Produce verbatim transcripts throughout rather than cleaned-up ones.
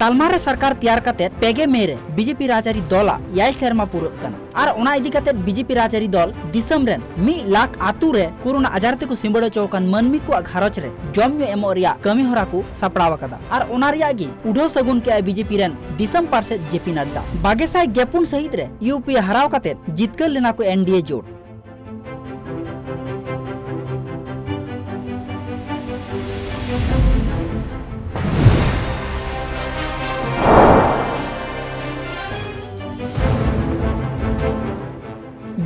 ᱛᱟᱞᱢᱟ ᱨᱮ ᱥᱚᱨᱠᱟᱨ ᱛᱮᱭᱟᱨ ᱠᱟᱛᱮ ᱯᱮ ᱜᱮ ᱢᱮ ᱨᱮ ᱵᱤᱡᱮᱯᱤ ᱨᱟᱡᱽᱟᱹᱨᱤ ᱫᱚᱞᱟᱜ ᱮᱭᱟᱭ ᱥᱮᱨᱢᱟ ᱯᱩᱨᱟᱹᱜ ᱠᱟᱱᱟ᱾ ᱟᱨ ᱚᱱᱟ ᱤᱫᱤ ᱠᱟᱛᱮ ᱵᱤᱡᱮᱯᱤ ᱨᱟᱡᱽᱟᱹᱨᱤ ᱫᱚᱞ ᱫᱤᱥᱚᱢ ᱨᱮᱱ ᱢᱤᱫ ᱞᱟᱠᱷ ᱟᱛᱩ ᱨᱮ ᱠᱳᱨᱳᱱᱟ ᱟᱡᱟᱨ ᱛᱮᱠᱚ ᱥᱤᱸᱵᱟᱹᱲ ᱦᱚᱪᱚ ᱟᱠᱟᱱ ᱢᱟᱹᱱᱢᱤ ᱠᱚᱣᱟᱜ ᱜᱷᱟᱨᱚᱸᱡᱽ ᱨᱮ ᱡᱚᱢ ᱧᱩ ᱮᱢᱚᱜ ᱨᱮᱭᱟᱜ ᱠᱟᱹᱢᱤ ᱦᱚᱨᱟ ᱠᱚ ᱥᱟᱯᱲᱟᱣ ᱟᱠᱟᱫᱟ᱾ ᱟᱨ ᱚᱱᱟ ᱨᱮᱭᱟᱜ ᱜᱮ ᱩᱰᱷᱟᱹᱣ ᱥᱟᱹᱜᱩᱱ ᱠᱮᱜᱼᱟᱭ ᱵᱤᱡᱮᱯᱤ ᱨᱮᱱ ᱫᱤᱥᱚᱢ ᱯᱟᱨᱥᱮᱛ ᱡᱮ ᱯᱤ ᱱᱟᱰᱰᱟ᱾ ᱵᱟᱜᱮ ᱥᱟᱭ ᱜᱮᱯᱩᱱ ᱥᱟᱹᱦᱤᱛ ᱨᱮ ᱤᱭᱩ ᱯᱤ ᱮ ᱦᱟᱨᱟᱣ ᱠᱟᱛᱮ ᱡᱤᱛᱠᱟᱹᱨ ᱞᱮᱱᱟ ᱠᱚ ᱮᱱ ᱰᱤ ᱮ ᱡᱳᱴ᱾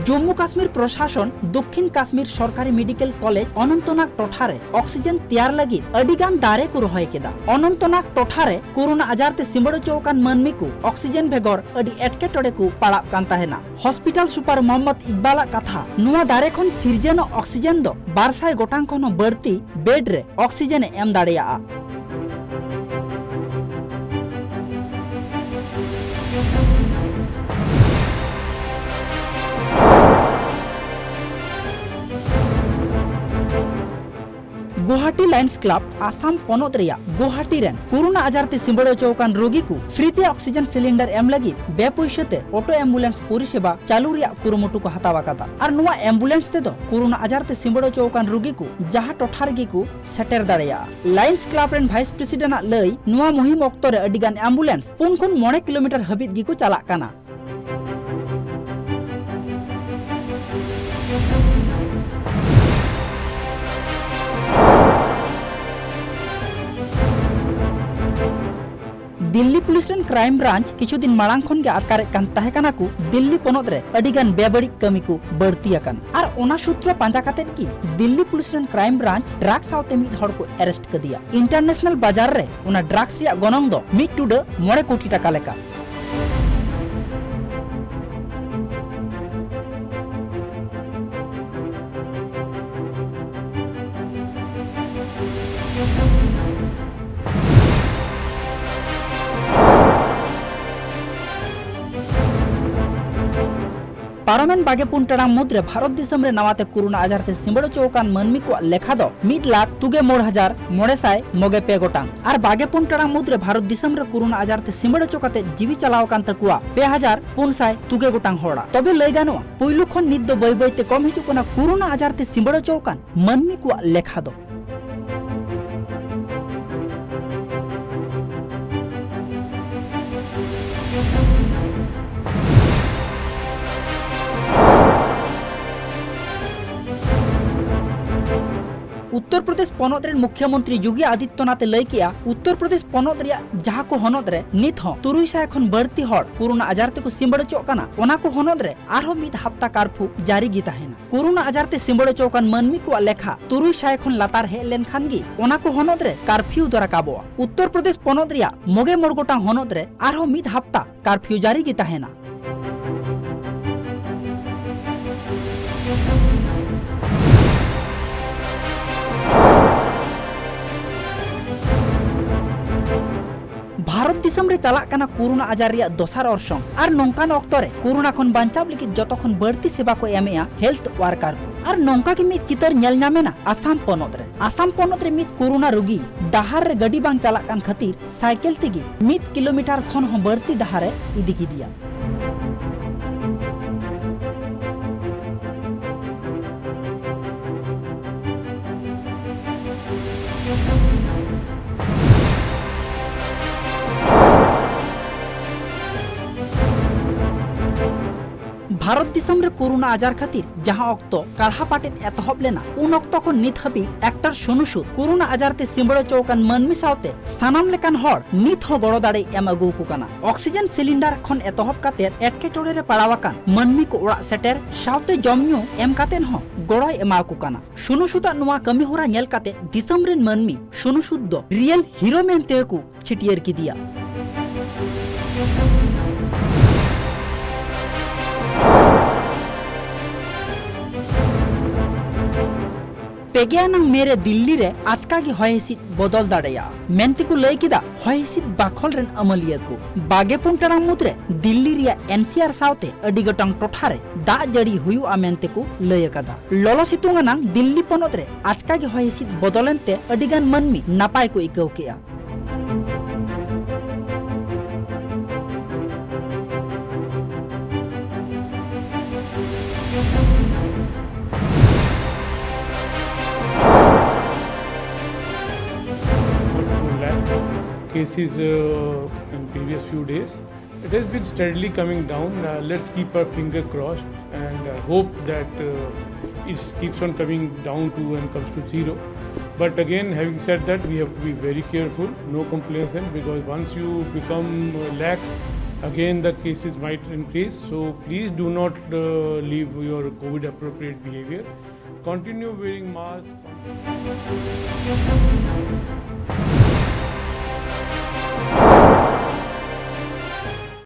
ᱡᱚᱢᱢᱩ ᱠᱟᱥᱢᱤᱨ ᱯᱨᱚᱥᱟᱥᱚᱱ ᱫᱚᱠᱠᱷᱤᱱ ᱠᱟᱥᱢᱤᱨ ᱥᱚᱨᱠᱟᱨᱤ ᱢᱮᱰᱤᱠᱮᱞ ᱠᱚᱞᱮᱡᱽ ᱚᱱᱚᱱᱛᱚᱱᱟᱜᱽ ᱴᱚᱴᱷᱟ ᱨᱮ ᱚᱠᱥᱤᱡᱮᱱ ᱛᱮᱭᱟᱨ ᱞᱟᱹᱜᱤᱫ ᱟᱹᱰᱤ ᱜᱟᱱ ᱫᱟᱨᱮ ᱠᱚ ᱨᱚᱦᱚᱭ ᱠᱮᱫᱟ᱾ ᱚᱱᱚᱱᱛᱚᱱᱟᱜᱽ ᱴᱚᱴᱷᱟ ᱨᱮ ᱠᱳᱨᱳᱱᱟ ᱟᱡᱟᱨ ᱛᱮ ᱥᱤᱸᱵᱟᱹᱲ ᱦᱚᱪᱚ ᱟᱠᱟᱱ ᱢᱟᱹᱱᱢᱤ ᱠᱚ ᱚᱠᱥᱤᱡᱮᱱ ᱵᱮᱜᱚᱨ ᱟᱹᱰᱤ ᱮᱴᱠᱮᱴᱚᱬᱮ ᱠᱚ ᱯᱟᱲᱟᱜ ᱠᱟᱱ ᱛᱟᱦᱮᱱᱟ᱾ ᱦᱚᱥᱯᱤᱴᱟᱞ ᱥᱩᱯᱟᱨ ᱢᱚᱦᱚᱢᱢᱚᱫ ᱤᱠᱵᱟᱞᱟᱜ ᱠᱟᱛᱷᱟ, ᱱᱚᱣᱟ ᱫᱟᱨᱮ ᱠᱷᱚᱱ ᱥᱤᱨᱡᱟᱹᱱᱚᱜ ᱚᱠᱥᱤᱡᱮᱱ ᱫᱚ ᱵᱟᱨ ᱥᱟᱭ ᱜᱚᱴᱟᱝ ᱠᱷᱚᱱ ᱦᱚᱸ ᱵᱟᱹᱲᱛᱤ ᱵᱮᱰ ᱨᱮ ᱚᱠᱥᱤᱡᱮᱱ ᱮ ᱮᱢ ᱫᱟᱲᱮᱭᱟᱜᱼᱟ᱾ ᱜᱩᱣᱟᱦᱟᱴᱤ ᱞᱟᱭᱚᱱᱥ ᱠᱞᱟᱵᱽ ᱟᱥᱟᱢ ᱯᱚᱱᱚᱛ ᱨᱮᱭᱟᱜ ᱜᱩᱣᱟᱦᱟᱴᱤ ᱨᱮᱱ ᱠᱳᱨᱳᱱᱟ ᱟᱡᱟᱨ ᱛᱮ ᱥᱤᱸᱵᱟᱹᱲ ᱦᱚᱪᱚ ᱟᱠᱟᱱ ᱨᱳᱜᱤ ᱠᱚ ᱯᱷᱨᱤ ᱛᱮ ᱚᱠᱥᱤᱡᱮᱱ ᱥᱤᱞᱤᱱᱰᱟᱨ ᱮᱢ ᱞᱟᱹᱜᱤᱫ ᱵᱮᱯᱩᱭᱥᱟᱹ ᱛᱮ ᱚᱴᱳ ᱮᱢᱵᱩᱞᱮᱱᱥ ᱯᱚᱨᱤᱥᱮᱵᱟ ᱪᱟᱹᱞᱩ ᱨᱮᱭᱟᱜ ᱠᱩᱨᱩᱢᱩᱴᱩ ᱠᱚ ᱦᱟᱛᱟᱣ ᱟᱠᱟᱫᱟ᱾ ᱟᱨ ᱱᱚᱣᱟ ᱮᱢᱵᱩᱞᱮᱱᱥ ᱛᱮᱫᱚ ᱠᱳᱨᱳᱱᱟ ᱟᱡᱟᱨ ᱛᱮ ᱥᱤᱸᱵᱟᱹᱲ ᱦᱚᱪᱚ ᱟᱠᱟᱱ ᱨᱳᱜᱤ ᱠᱚ ᱡᱟᱦᱟᱸ ᱴᱚᱴᱷᱟ ᱨᱮᱜᱮ ᱠᱚ ᱥᱮᱴᱮᱨ ᱫᱟᱲᱮᱭᱟᱜᱼᱟ᱾ ᱞᱟᱭᱚᱱᱥ ᱠᱞᱟᱵᱽ ᱨᱮᱱ ᱵᱷᱟᱭᱤᱥ ᱯᱨᱮᱥᱤᱰᱮᱱᱴ ᱟᱜ ᱞᱟᱹᱭ, ᱱᱚᱣᱟ ᱢᱩᱦᱤᱢ ᱚᱠᱛᱚ ᱨᱮ ᱟᱹᱰᱤ ᱜᱟᱱ ᱮᱢᱵᱩᱞᱮᱱᱥ ᱯᱩᱱ ᱠᱷᱚᱱ ᱢᱚᱬᱮ ᱠᱤᱞᱳᱢᱤᱴᱟᱨ ᱦᱟᱹᱵᱤᱡ ᱜᱮᱠᱚ ᱪᱟᱞᱟᱜ ᱠᱟᱱᱟ᱾ ᱫᱤᱞᱞᱤ ᱯᱩᱞᱤᱥ ᱨᱮᱱ ᱠᱨᱟᱭᱤᱢ ᱵᱨᱟᱧᱪ ᱠᱤᱪᱷᱩ ᱫᱤᱱ ᱢᱟᱲᱟᱝ ᱠᱷᱚᱱ ᱜᱮ ᱟᱴᱠᱟᱨᱮᱫ ᱠᱟᱱ ᱛᱟᱦᱮᱸ ᱠᱟᱱᱟ ᱠᱚ ᱫᱤᱞᱞᱤ ᱯᱚᱱᱚᱛ ᱨᱮ ᱟᱹᱰᱤ ᱜᱟᱱ ᱵᱮᱵᱟᱹᱲᱤᱡ ᱠᱟᱹᱢᱤ ᱠᱚ ᱵᱟᱹᱲᱛᱤ ᱟᱠᱟᱱᱟ᱾ ᱟᱨ ᱚᱱᱟ ᱥᱩᱛᱨᱚ ᱯᱟᱸᱡᱟ ᱠᱟᱛᱮᱫ ᱜᱮ ᱫᱤᱞᱞᱤ ᱯᱩᱞᱤᱥ ᱨᱮᱱ ᱠᱨᱟᱭᱤᱢ ᱵᱨᱟᱧᱪ ᱰᱨᱟᱜᱽ ᱥᱟᱶᱛᱮ ᱢᱤᱫ ᱦᱚᱲ ᱠᱚ ᱟᱨᱮᱥᱴ ᱠᱟᱫᱮᱭᱟ᱾ ᱤᱱᱴᱟᱨᱱᱮᱥᱱᱟᱞ ᱵᱟᱡᱟᱨ ᱨᱮ ᱚᱱᱟ ᱰᱨᱟᱜᱽᱥ ᱨᱮᱭᱟᱜ ᱜᱚᱱᱚᱝ ᱫᱚ ᱢᱤᱫ ᱴᱩᱰᱟᱹ ᱢᱚᱬᱮ ᱠᱳᱴᱤ ᱴᱟᱠᱟ ᱞᱮᱠᱟ᱾ ᱯᱟᱨᱚᱢᱮᱱ ᱵᱟᱜᱮ ᱯᱩᱱ ᱴᱟᱲᱟᱝ ᱢᱩᱫᱽᱨᱮ ᱵᱷᱟᱨᱚᱛ ᱫᱤᱥᱚᱢ ᱨᱮ ᱱᱟᱣᱟᱛᱮ ᱠᱳᱨᱳᱱᱟ ᱟᱡᱟᱨ ᱛᱮ ᱥᱤᱸᱵᱟᱹᱲ ᱦᱚᱪᱚ ᱟᱠᱟᱱ ᱢᱟᱹᱱᱢᱤ ᱠᱚᱣᱟᱜ ᱞᱮᱠᱷᱟ ᱫᱚ ᱢᱤᱫ ᱞᱟᱠᱷ ᱛᱩᱜᱮ ᱢᱚᱬ ᱦᱟᱡᱟᱨ ᱢᱚᱬᱮ ᱥᱟᱭ ᱢᱚᱜᱮ ᱯᱮ ᱜᱚᱴᱟᱝ᱾ ᱟᱨ ᱵᱟᱜᱮ ᱯᱩᱱ ᱴᱟᱲᱟᱝ ᱢᱩᱫᱽᱨᱮ ᱵᱷᱟᱨᱚᱛ ᱫᱤᱥᱚᱢ ᱨᱮ ᱠᱳᱨᱳᱱᱟ ᱟᱡᱟᱨ ᱛᱮ ᱥᱤᱸᱵᱟᱹᱲ ᱦᱚᱪᱚ ᱠᱟᱛᱮ ᱡᱤᱣᱤ ᱪᱟᱞᱟᱣ ᱟᱠᱟᱱ ᱛᱟᱠᱚᱣᱟ ᱯᱮ ᱦᱟᱡᱟᱨ ᱯᱩᱱ ᱥᱟᱭ ᱛᱩᱜᱮ ᱜᱚᱴᱟᱝ ᱦᱚᱲᱟᱜ᱾ ᱛᱚᱵᱮ ᱞᱟᱹᱭ ᱜᱟᱱᱚᱜᱼᱟ, ᱯᱩᱭᱞᱩ ᱠᱷᱚᱱ ᱱᱤᱛ ᱫᱚ ᱵᱟᱹᱭ ᱵᱟᱹᱭ ᱛᱮ ᱠᱚᱢ ᱦᱤᱡᱩᱜ ᱠᱟᱱᱟ ᱠᱳᱨᱳᱱᱟ ᱟᱡᱟᱨ ᱛᱮ ᱥᱤᱸᱵᱟᱹᱲ ᱦᱚᱪᱚ ᱟᱠᱟᱱ ᱢᱟᱹᱱᱢᱤ ᱠᱚᱣᱟᱜ ᱞᱮᱠᱷᱟ ᱫᱚ᱾ ᱩᱛᱛᱚᱨ ᱯᱨᱚᱫᱮᱥ ᱯᱚᱱᱚᱛ ᱨᱮᱱ ᱢᱩᱠᱷᱭᱚᱢᱚᱱᱛᱨᱤ ᱡᱳᱜᱤ ᱟᱫᱤᱛᱭᱚᱱᱟᱛᱷ ᱮ ᱞᱟᱹᱭ ᱠᱮᱜᱼᱟ, ᱩᱛᱛᱚᱨ ᱯᱨᱚᱫᱮᱥ ᱯᱚᱱᱚᱛ ᱨᱮᱭᱟᱜ ᱡᱟᱦᱟᱸ ᱠᱚ ᱦᱚᱱᱚᱛ ᱨᱮ ᱱᱤᱛ ᱦᱚᱸ ᱛᱩᱨᱩᱭ ᱥᱟᱭ ᱠᱷᱚᱱ ᱵᱟᱹᱲᱛᱤ ᱦᱚᱲ ᱠᱳᱨᱳᱱᱟ ᱟᱡᱟᱨ ᱛᱮᱠᱚ ᱥᱤᱸᱵᱟᱹᱲ ᱦᱚᱪᱚᱜ ᱠᱟᱱᱟ, ᱚᱱᱟ ᱠᱚ ᱦᱚᱱᱚᱛ ᱨᱮ ᱟᱨᱦᱚᱸ ᱢᱤᱫ ᱦᱟᱯᱛᱟ ᱠᱟᱨᱯᱷᱩ ᱡᱟᱹᱨᱤ ᱜᱮ ᱛᱟᱦᱮᱱᱟ᱾ ᱠᱳᱨᱳᱱᱟ ᱟᱡᱟᱨ ᱛᱮ ᱥᱤᱸᱵᱟᱹᱲ ᱦᱚᱪᱚ ᱟᱠᱟᱱ ᱢᱟᱹᱱᱢᱤ ᱠᱚᱣᱟᱜ ᱞᱮᱠᱷᱟ ᱛᱩᱨᱩᱭ ᱥᱟᱭ ᱠᱷᱚᱱ ᱞᱟᱛᱟᱨ ᱦᱮᱡ ᱞᱮᱱᱠᱷᱟᱱ ᱜᱮ ᱚᱱᱟ ᱠᱚ ᱦᱚᱱᱚᱛ ᱨᱮ ᱠᱟᱨᱯᱷᱤᱭᱩ ᱫᱚ ᱨᱟᱠᱟᱵᱚᱜᱼᱟ᱾ ᱩᱛᱛᱚᱨ ᱯᱨᱚᱫᱮᱥ ᱯᱚᱱᱚᱛ ᱨᱮᱭᱟᱜ ᱢᱚᱜᱮ ᱢᱚᱬ ᱜᱚᱴᱟᱝ ᱦᱚᱱᱚᱛ ᱨᱮ ᱟᱨᱦᱚᱸ ᱢᱤᱫ ᱦᱟᱯᱛᱟ ᱠᱟᱨᱯᱷᱤᱭᱩ ᱡᱟᱹᱨᱤ ᱜᱮ ᱛᱟᱦᱮᱱᱟ᱾ ᱵᱷᱟᱨᱚᱛ ᱫᱤᱥᱚᱢ ᱨᱮ ᱪᱟᱞᱟᱜ ᱠᱟᱱᱟ ᱠᱳᱨᱳᱱᱟ ᱟᱡᱟᱨ ᱨᱮᱭᱟᱜ ᱫᱚᱥᱟᱨ ᱚᱨᱥᱚᱝ᱾ ᱟᱨ ᱱᱚᱝᱠᱟᱱ ᱚᱠᱛᱚ ᱨᱮ ᱠᱳᱨᱳᱱᱟ ᱠᱷᱚᱱ ᱵᱟᱧᱪᱟᱣ ᱞᱟᱹᱜᱤᱫ ᱡᱚᱛᱚ ᱠᱷᱚᱱ ᱵᱟᱹᱲᱛᱤ ᱥᱮᱵᱟ ᱠᱚ ᱮᱢᱮᱜᱼᱟ ᱦᱮᱞᱛᱷ ᱣᱟᱨᱠᱟᱨ ᱠᱚ᱾ ᱟᱨ ᱱᱚᱝᱠᱟ ᱜᱮ ᱢᱤᱫ ᱪᱤᱛᱟᱹᱨ ᱧᱮᱞ ᱧᱟᱢᱮᱱᱟ ᱟᱥᱟᱢ ᱯᱚᱱᱚᱛ ᱨᱮ᱾ ᱟᱥᱟᱢ ᱯᱚᱱᱚᱛ ᱨᱮ ᱢᱤᱫ ᱠᱳᱨᱳᱱᱟ ᱨᱳᱜᱤ ᱰᱟᱦᱟᱨ ᱨᱮ ᱜᱟᱹᱰᱤ ᱵᱟᱝ ᱪᱟᱞᱟᱜ ᱠᱟᱱ ᱠᱷᱟᱹᱛᱤᱨ ᱥᱟᱭᱠᱮᱞ ᱛᱮᱜᱮ ᱢᱤᱫ ᱠᱤᱞᱳᱢᱤᱴᱟᱨ ᱠᱷᱚᱱ ᱦᱚᱸ ᱵᱟᱹᱲᱛᱤ ᱰᱟᱦᱟᱨ ᱮ ᱤᱫᱤ ᱠᱮᱫᱮᱭᱟ᱾ ᱵᱷᱟᱨᱚᱛ ᱫᱤᱥᱚᱢ ᱨᱮ ᱠᱳᱨᱳᱱᱟ ᱟᱡᱟᱨ ᱠᱷᱟᱹᱛᱤᱨ ᱡᱟᱦᱟᱸ ᱚᱠᱛᱚ ᱠᱟᱲᱦᱟ ᱯᱟᱴᱮᱫ ᱮᱛᱚᱦᱚᱵ ᱞᱮᱱᱟ, ᱩᱱ ᱚᱠᱛᱚ ᱠᱷᱚᱱ ᱱᱤᱛ ᱦᱟᱹᱵᱤᱡ ᱮᱠᱴᱚᱨ ᱥᱳᱱᱩ ᱥᱩᱫ ᱠᱳᱨᱳᱱᱟ ᱟᱡᱟᱨ ᱛᱮ ᱥᱤᱸᱵᱟᱹᱲ ᱦᱚᱪᱚ ᱟᱠᱟᱱ ᱢᱟᱹᱱᱢᱤ ᱥᱟᱶᱛᱮ ᱥᱟᱱᱟᱢ ᱞᱮᱠᱟᱱ ᱦᱚᱲ ᱱᱤᱛ ᱦᱚᱸ ᱜᱚᱲᱚ ᱫᱟᱲᱮᱭ ᱮᱢ ᱟᱹᱜᱩ ᱟᱠᱚ ᱠᱟᱱᱟ᱾ ᱚᱠᱥᱤᱡᱮᱱ ᱥᱤᱞᱤᱱᱰᱟᱨ ᱠᱷᱚᱱ ᱮᱛᱚᱦᱚᱵ ᱠᱟᱛᱮ ᱮᱴᱠᱮᱴᱚᱬᱮ ᱨᱮ ᱯᱟᱲᱟᱣ ᱟᱠᱟᱱ ᱢᱟᱹᱱᱢᱤ ᱠᱚ ᱚᱲᱟᱜ ᱥᱮᱴᱮᱨ ᱥᱟᱶᱛᱮ ᱡᱚᱢ ᱧᱩ ᱮᱢ ᱠᱟᱛᱮ ᱦᱚᱸ ᱜᱚᱲᱚᱭ ᱮᱢᱟ ᱟᱠᱚ ᱠᱟᱱᱟ᱾ ᱥᱳᱱᱩ ᱥᱩᱫᱟᱜ ᱱᱚᱣᱟ ᱠᱟᱹᱢᱤ ᱦᱚᱨᱟ ᱧᱮᱞ ᱠᱟᱛᱮ ᱫᱤᱥᱚᱢ ᱨᱮᱱ ᱢᱟᱹᱱᱢᱤ ᱥᱳᱱᱩ ᱥᱩᱫ ᱫᱚ ᱨᱤᱭᱮᱞ ᱦᱤᱨᱳ ᱢᱮᱱᱛᱮ ᱠᱚ ᱪᱷᱟᱹᱴᱭᱟᱹᱨ ᱠᱮᱫᱮᱭᱟ᱾ ᱯᱮᱜᱮ ᱟᱱᱟᱝ ᱢᱮ ᱨᱮ ᱫᱤᱞᱞᱤ ᱨᱮ ᱟᱪᱠᱟ ᱜᱮ ᱦᱚᱭ ᱦᱤᱸᱥᱤᱫ ᱵᱚᱫᱚᱞ ᱫᱟᱲᱮᱭᱟᱜᱼᱟ ᱢᱮᱱᱛᱮ ᱠᱚ ᱞᱟᱹᱭ ᱠᱮᱫᱟ ᱦᱚᱭ ᱦᱤᱸᱥᱤᱫ ᱵᱟᱠᱷᱚᱞ ᱨᱮᱱ ᱟᱹᱢᱟᱹᱞᱤᱭᱟᱹ ᱠᱚ᱾ ᱵᱟᱜᱮ ᱯᱩᱱ ᱴᱟᱲᱟᱝ ᱢᱩᱫᱽᱨᱮ ᱫᱤᱞᱞᱤ ᱨᱮᱭᱟᱜ ᱮᱱ ᱥᱤ ᱟᱨ ᱥᱟᱶᱛᱮ ᱟᱹᱰᱤ ᱜᱚᱴᱟᱝ ᱴᱚᱴᱷᱟ ᱨᱮ ᱫᱟᱜ ᱡᱟᱹᱲᱤ ᱦᱩᱭᱩᱜᱼᱟ ᱢᱮᱱᱛᱮ ᱠᱚ ᱞᱟᱹᱭ ᱟᱠᱟᱫᱟ᱾ ᱞᱚᱞᱚ ᱥᱤᱛᱩᱝ ᱟᱱᱟᱝ ᱫᱤᱞᱞᱤ ᱯᱚᱱᱚᱛ ᱨᱮ ᱟᱪᱠᱟ ᱜᱮ ᱦᱚᱭ ᱦᱤᱸᱥᱤᱫ ᱵᱚᱫᱚᱞ ᱮᱱᱛᱮ ᱟᱹᱰᱤ ᱜᱟᱱ ᱢᱟᱹᱱᱢᱤ ᱱᱟᱯᱟᱭ ᱠᱚ ᱟᱹᱭᱠᱟᱹᱣ ᱠᱮᱜᱼᱟ᱾ Cases uh, in previous few days. It has been steadily coming down. Uh, let's keep our finger crossed and uh, hope that uh, it keeps on coming down to and comes to zero. But again, having said that, we have to be very careful, no complacent, because once you become uh, lax, again the cases might increase. So please do not uh, leave your COVID appropriate behavior. Continue wearing masks.